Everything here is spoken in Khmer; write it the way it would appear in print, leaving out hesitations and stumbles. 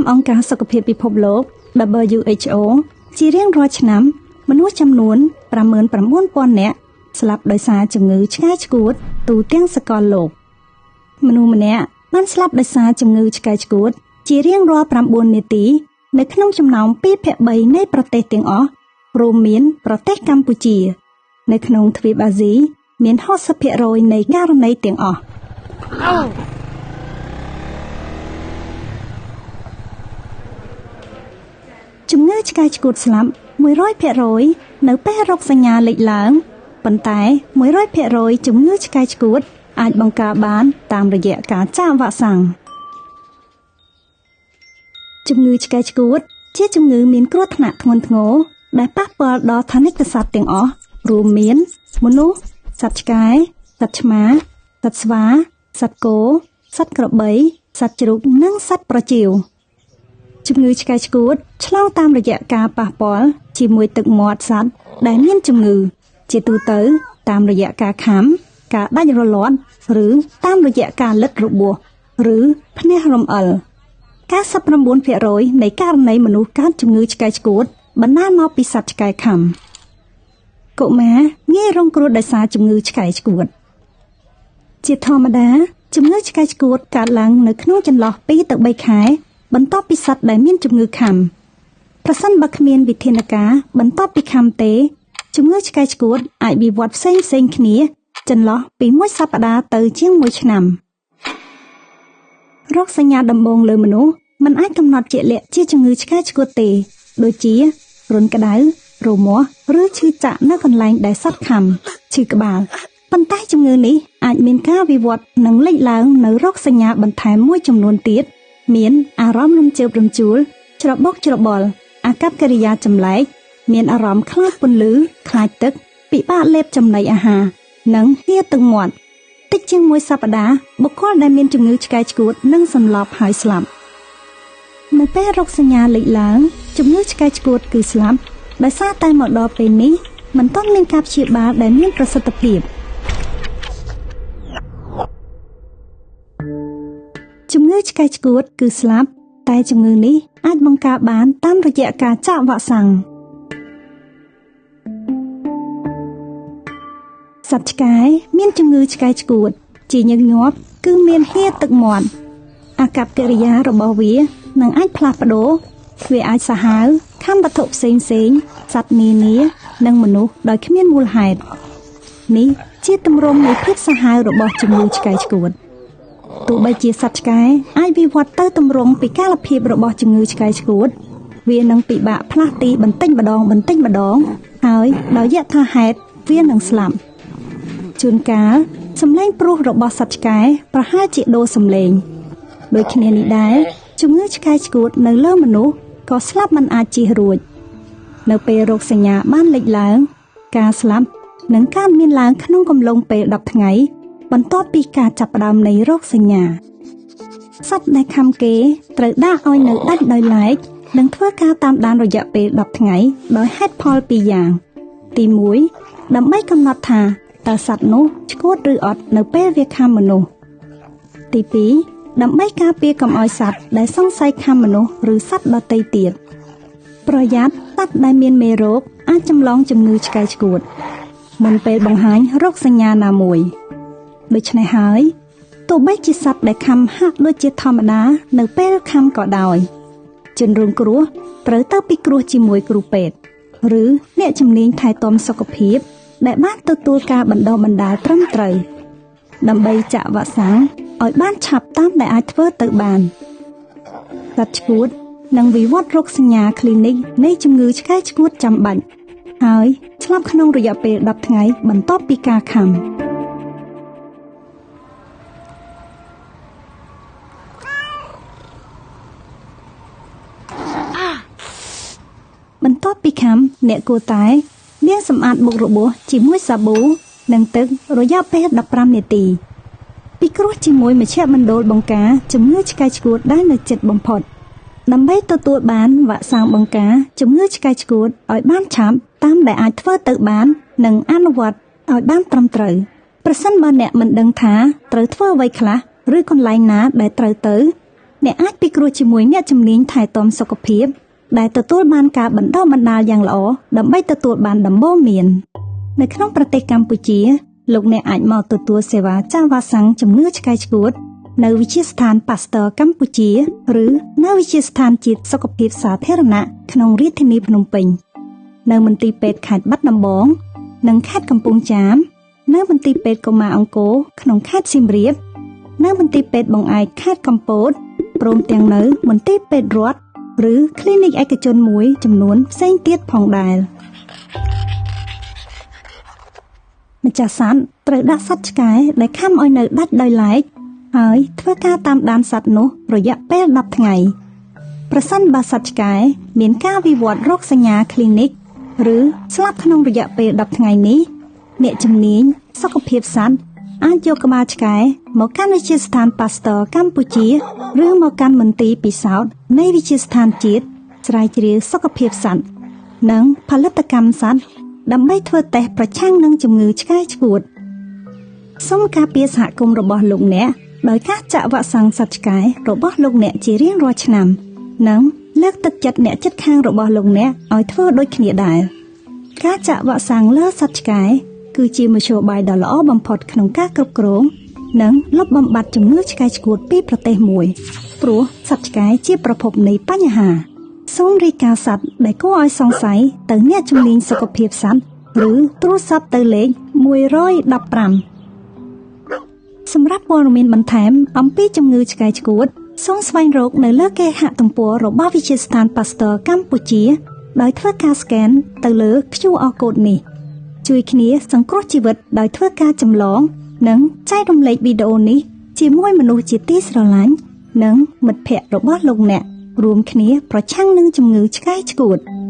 តាមអង្គការសុខភាពពិភពលោក WHO ជារៀងរាល់ឆ្នាំ មនុស្សចំនួន59,000នាក់ស្លាប់ដោយសារជំងឺឆ្កែឆ្កួតទូទាំងសកលលោក មនុស្សម្នាក់បានស្លាប់ដោយសារជំងឺឆ្កែឆ្កួត ជារៀងរាល់9នាទី នៅក្នុងចំណោម2ភាគ3នៃប្រទេសទាំងអស់រួមមានប្រទេសកម្ពុជា នៅក្នុងទ្វីបអាស៊ីមាន60%នៃករណីទាំងអស់ជំងឺឆ្កែឆ្កួតស្លាប់100%នៅពេលរោគសញ្ញាលេចឡើងប៉ុន្តែ100%ជំងឺឆ្កែឆ្កួត អាចបង្ការបានតាមរយៈការចាក់វ៉ាក់សាំងជំងឺឆ្កែឆ្កួត ជាជំងឺមានគ្រោះថ្នាក់ធ្ងន់ធ្ងរដែលប៉ះពាល់ដល់ថនិកសត្វទាំងអស់រួមមានមនុស្សសត្វឆ្កែសត្វឆ្មាសត្វស្វាសត្វគោសត្វក្របីសត្វជ្រូកនិងសត្វប្រជៀវជំងឺឆ្កែឆ្កួតឆ្លងតាមរយៈការប៉ះពាល់ជាមួយទឹកមាត់សត្វដែលមានជំងឺ ជាទូទៅ តាមរយៈការខាំការដាច់រលាត់ឬតាមរយៈការលិតរបួសឬភ្នះរំអិល99%នៃករណីមនុស្សកើតជំងឺឆ្កែឆ្កួតបណ្ដាលមកពីសត្វឆ្កែខាំកុមារងាយរងគ្រោះដោយសារជំងឺឆ្កែឆ្កួតជាធម្មតាជំងឺឆ្កែឆ្កួតកើតឡើងនៅក្នុងចន្លោះ2ទៅ3ខែបន្ទាប់ពីសត្វដែលមានជំងឺខាំប្រសិនបើគ្មានវិធានការបន្ទាប់ពីខាំទេជំងឺឆ្កែឆ្កួតអាចវិវត្តផ្សេងផ្សេងគ្នាចន្លោះពីមួយសប្តាហ៍ទៅជាង1ឆ្នាំរោគសញ្ញាដំបូងលើមនុស្សមិនអាចកំណត់ជាក់លាក់ជាជំងឺឆ្កែឆ្កួតទេដូចជារុនក្តៅរមាស់ឬឈឺចាក់នៅកន្លែងដែលសត្វខាំឈឺក្បាលប៉ុន្តែជំងឺនេះអាចមានការវិវត្តនិងលេចឡើងនៅរោគសញ្ញាបន្ថែមមួយចំនួនទៀតមានអារម្មណ៍រំជើបរំជួលច្របូកច្របល់អាកប្បកិរិយាចម្លែកមានអារម្មណ៍ខ្លាចពន្លឺខ្លាចទឹកពិបាកលេបចំណីអាហារនិងហៀទឹកមាត់តិចជាងមួយសប្តាហ៍បុគ្គលដែលមានជំងឺឆ្កែឆ្កួតនឹងសន្លប់ហើយស្លាប់នៅពេលរោគសញ្ញាលេចឡើងជំងឺឆ្កែឆ្កួតគឺស្លាប់ដោយសារតែមកដល់ពេលនេះមិនទាន់មានការព្យាបាលដែលមានប្រសិទ្ធភាពជំងឺឆ្កែឆ្កួតគឺស្លាប់តែជំងឺនេះអាចបង្ការបានតាមរយៈការចាក់វ៉ាក់សាំងសត្វឆ្កែមានជំងឺឆ្កែឆ្កួតជាញឹកញាប់គឺមានហៀទឹកមាត់អាកប្បកិរិយារបស់វានឹងអាចផ្លាស់ប្ដូរវាអាចសាហាវខាំវត្ថុផ្សេងផ្សេងសត្វនានានិងមនុស្សដោយគ្មានមូលហេតុនេះជាទម្រង់នៃភាពសាហាវរបស់ជំងឺឆ្កែឆ្កួតទោះបីជាសត្វឆ្កែអាចវិវត្តទៅទម្រង់ពិការភាពរបស់ជំងឺឆ្កែឆ្កួតវានឹងពិបាកផ្លាស់ទីបន្តិចម្ដងបន្តិចម្ដងហើយដោយយថាហេតុវានឹងស្លាប់ជួនកាលសម្លេងព្រុសរបស់សត្វឆ្កែប្រហែលជាដូរសម្លេងដូចគ្នានេះដែរជំងឺឆ្កែឆ្កួតនៅលើមនុស្សក៏ស្លាប់មិនអាចជៀសរួចនៅពេលរោគសញ្ញាបានលេចឡើងការស្លាប់នឹងកើតមានឡើងក្នុងកំឡុងពេល10ថ្ងៃបន្ទាប់ពីការចាប់ផ្ដើមនៃរោគសញ្ញាសត្វដែលខាំគេត្រូវដាក់ឲ្យនៅដាច់ដោយឡែកនិងធ្វើការតាមដានរយៈពេល10ថ្ងៃដោយហេតុផលពីរយ៉ាងទី1ដើម្បីកំណត់ថាតើសត្វនោះឆ្កួតឬអត់នៅពេលវាខាំមនុស្សទី2ដើម្បីការពារកុំឲ្យសត្វដែលសង្ស័យខាំមនុស្សឬសត្វដទៃទៀតប្រយ័ត្នសត្វដែលមានមេរោគអាចចម្លងជំងឺឆ្កែឆ្កួតមុនពេលបង្ហាញរោគសញ្ញាណាមួយដូច្នេះហើយទោះបីជាសត្វដែលខាំហាក់ដូចជាធម្មតានៅពេលខាំក៏ដោយជនរងគ្រោះត្រូវទៅពិគ្រោះជាមួយគ្រូពេទ្យឬអ្នកជំនាញថែទាំសុខភាពដែលបានទទួលការបណ្ដុះបណ្ដាលត្រឹមត្រូវដើម្បីចាក់វ៉ាក់សាំងឲ្យបានឆាប់តាមដែលអាចធ្វើទៅបានសត្វឆ្កួតនឹងវិវត្តរោគសញ្ញាគ្លីនិកនៃជំងឺឆ្កែឆ្កួតចាំបាច់ហើយស្លាប់ក្នុងរយៈពេល10ថ្ងៃបន្ទាប់ពីការខាំបន្ទាប់ពីខាំអ្នកគួរតែលាងសម្អាតមុខរបួសជាមួយសាប៊ូនិងទឹករយៈពេល15នាទីពិគ្រោះជាមួយមជ្ឈមណ្ឌលបង្ការជំងឺឆ្កែឆ្កួតដែលនៅជិតបំផុតដើម្បីទទួលបានវ៉ាក់សាំងបង្ការជំងឺឆ្កែឆ្កួតឲ្យបានឆាប់តាមដែលអាចធ្វើទៅបាននិងអនុវត្តឲ្យបានត្រឹមត្រូវប្រសិនបើអ្នកមិនដឹងថាត្រូវធ្វើអ្វីខ្លះឬកន្លែងណាដែលត្រូវទៅ អ្នកអាចពិគ្រោះជាមួយអ្នកជំនាញថែទាំសុខភាពដែលទទួលបានការបណ្ដុះបណ្ដាលយ៉ាងល្អដើម្បីទទួលបានដំបូន្មាននៅក្នុងប្រទេសកម្ពុជាលោកអ្នកអាចមកទទួលសេវាចាក់វ៉ាក់សាំងជំងឺឆ្កែឆ្កួតនៅវិទ្យាស្ថានប៉ាស្ទ័រកម្ពុជាឬនៅវិទ្យាស្ថានជាតិសុខភាពសាធារណៈក្នុងរាជធានីភ្នំពេញនៅមន្ទីរពេទ្យខេត្តបាត់ដំបងនិងខេត្តកំពង់ចាមនៅមន្ទីរពេទ្យកុមារអង្គរក្នុងខេត្តសៀមរាបនៅមន្ទីរពេទ្យបង្អែកខេត្តកំពតព្រមទាំងនៅមន្ទីរពេទ្យរដ្ឋឬគ្លីនិកឯកជនមួយចំនួនផ្សេងទៀតផងដែរម្ចាស់សត្វត្រូវដាក់សត្វឆ្កែដែលខាំឲ្យនៅដាច់ដោយឡែកហើយធ្វើការតាមដានសត្វនោះរយៈពេល10ថ្ងៃប្រសិនបើសត្វឆ្កែមានការវិវត្តរោគសញ្ញាគ្លីនិកឬស្លាប់ក្នុងរយៈពេល10ថ្ងៃនេះអ្នកជំនាញសុខភាពសត្វអាចយកក្បាលឆ្កែមកកាន់វិទ្យាស្ថានប៉ាស្ទ័រកម្ពុជាឬមកកាន់មន្ទីរពិសោធន៍នៃវិទ្យាស្ថានជាតិស្រាវជ្រាវសុខភាពសត្វនិងផលិតកម្មសត្វដើម្បីធ្វើតេស្តប្រឆាំងនឹងជំងឺឆ្កែឆ្កួតសូមការពារសហគមន៍របស់លោកអ្នកដោយការចាក់វ៉ាក់សាំងសត្វឆ្កែរបស់លោកអ្នកជារៀងរាល់ឆ្នាំនិងលើកទឹកចិត្តអ្នកជិតខាងរបស់លោកអ្នកឲ្យធ្វើដូចគ្នាដែរការចាក់វ៉ាក់សាំងលើសត្វឆ្កែគឺជាមធ្យោបាយដ៏ល្អបំផុតក្នុងការគ្រប់គ្រងនិងលុបបំបាត់ជំងឺឆ្កែឆ្កួតពីប្រទេសមួយព្រោះសត្វឆ្កែជាប្រភពនៃបញ្ហាសូមរាយការណ៍សត្វដែលគួរឲ្យសង្ស័យទៅអ្នកជំនាញសុខភាពសត្វឬទូរស័ព្ទទៅលេខ115សម្រាប់ព័ត៌មានបន្ថែមអំពីជំងឺឆ្កែឆ្កួតសូមស្វែងរកនៅលើគេហទំព័ររបស់វិទ្យាស្ថានប៉ាស្ទ័រកម្ពុជាដោយធ្វើការស្កេនទៅលើ QR code នេះជួយគ្នាសង្គ្រោះជីវិតដោយធ្វើការចម្លងនិងចែករំលែកវីដេអូនេះជាមួយមនុស្សជាទីស្រឡាញ់និងមិត្តភ័ក្តិរបស់លោកអ្នករួមគ្នាប្រឆាំងនឹងជំងឺឆ្កែឆ្កួត។